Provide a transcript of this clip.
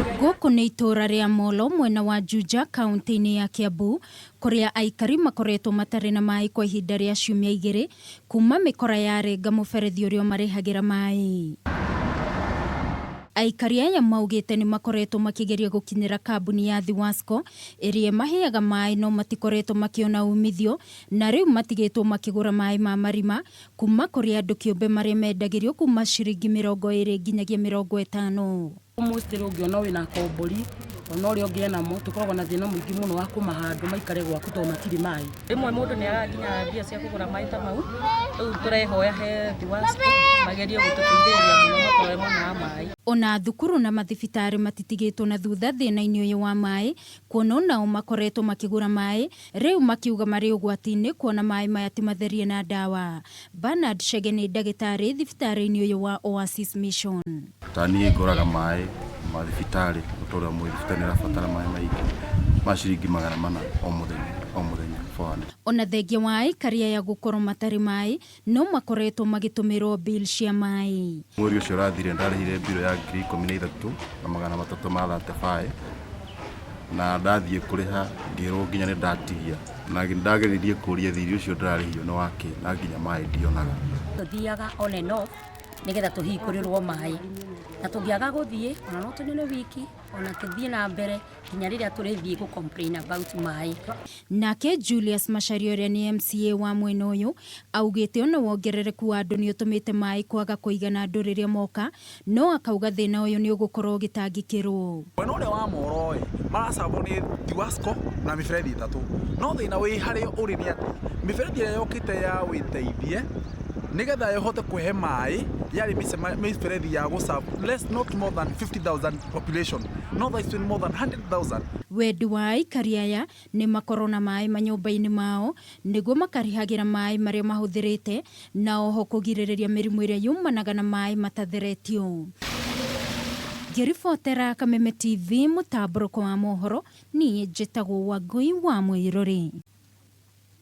Gũkũ nĩ itũũra rĩa Molo mwena wa Juja kaunti-inĩ ya Kiambu kũrĩa aikari makoretwo matarĩ na maĩ kwa ihinda rĩa ciumia igĩrĩ kuma mĩkora yarenga mũberethi ũrĩa ũmarehagĩra maĩ. Aikari aya maugĩte nĩ makoretwo makĩgeria gũkinyĩra kambuni ya Thiwasco ĩrĩa ĩmaheaga maĩ no matikoretwo makĩona umithio na rĩu matigĩtwo makĩgũra maĩ ma marima kuma kũrĩ andũ kĩũmbe marĩa mendagĩrio kuma ciringi 20 nginyagia 50. Almost rĩ ũngĩona wĩna akombori ona ũrĩa ũngĩ enamo tũkoragwo na thĩna mũingĩ mũno wa kũmaha andũ maikare gwaku tondũ matirĩ maĩ. Rĩmwe mũndũ nĩ agaga nginya mbia cia kũgũra maĩ ta mau, rĩu tũrehoya he Thiwasco magerie gũtũteithĩrĩria mũno matũhe mwena wa maĩ. Ona thukuru na mathibitarĩ matitigĩtwo na thutha thĩna-inĩ ũyũ wa maĩ, kuona onao makoretwo makĩgũra maĩ, rĩu makiuga marĩ ũgwati-inĩ kuona maĩ maya ti matherie na ndawa. Bernard Chege nĩ ndagĩtarĩ thibitarĩ-inĩ ũyũ wa Oasis Mission. Ta niĩ ngũraga maĩ ma thibitarĩ, ta ũrĩa mũĩ thibitarĩ nĩ ĩrabatara maĩ maingĩ ma ciringi 400 o mũthenya o mũthenya, 400. Ona thengia wa aikari aya gũkorwo matarĩ maĩ, no makoretwo magĩtũmĩrwo bill cia maĩ. Mweri ũcio ũrathirire ndarĩhire bill ya 13,335 na ndathiĩ kũrĩha ngĩrwo nginya nĩ ndatigia na ndageririe kũria thirĩ ũcio ndĩrarĩhio nĩ wakĩ na nginya maĩ ndionaga. Tũthiaga on and off nĩgetha tũhingũrĩrwo maĩ na tũngĩaga gũthiĩ ona no tũnine wiki ona tũthiĩ na mbere nginya rĩrĩa tũrĩthiĩ gũ complain about maĩ. Nake Julius Macharia ũrĩa nĩ MCA wa mwena ũyũ augĩte ona wongerereku wa andũ nĩ ũtũmĩte maĩ kwaga kũigana andũ rĩrĩa moka no akauga thĩna ũyũ nĩ ũgũkorwo ũgĩtangĩkĩrwo. Mwena ũrĩa wa Moro ĩ maracabwo nĩ Thiwasco na mĩberethi ĩtatũ no thĩna wĩ harĩa ũrĩ nĩ atĩ mĩberethi ĩrĩa yokĩte ya wĩteithie nĩgetha ĩhote kũhe maĩ yarĩ mĩberethi ya gũ serve less not more than 50,000 population no thaa ici nĩ more than 100,000. Wendi wa aikari aya nĩ makorwo na maĩ manyũmba-inĩ mao nĩguo makarĩhagĩra maĩ marĩa mahũthĩrĩte na oho kũgirĩrĩria mĩrimũ ĩrĩa yumanaga na maĩ matatheretio. Ngĩribotera Kameme TV mũtambũrũko wa mohoro, niĩ njĩtagwo Wangũi wa Mũirũrĩ.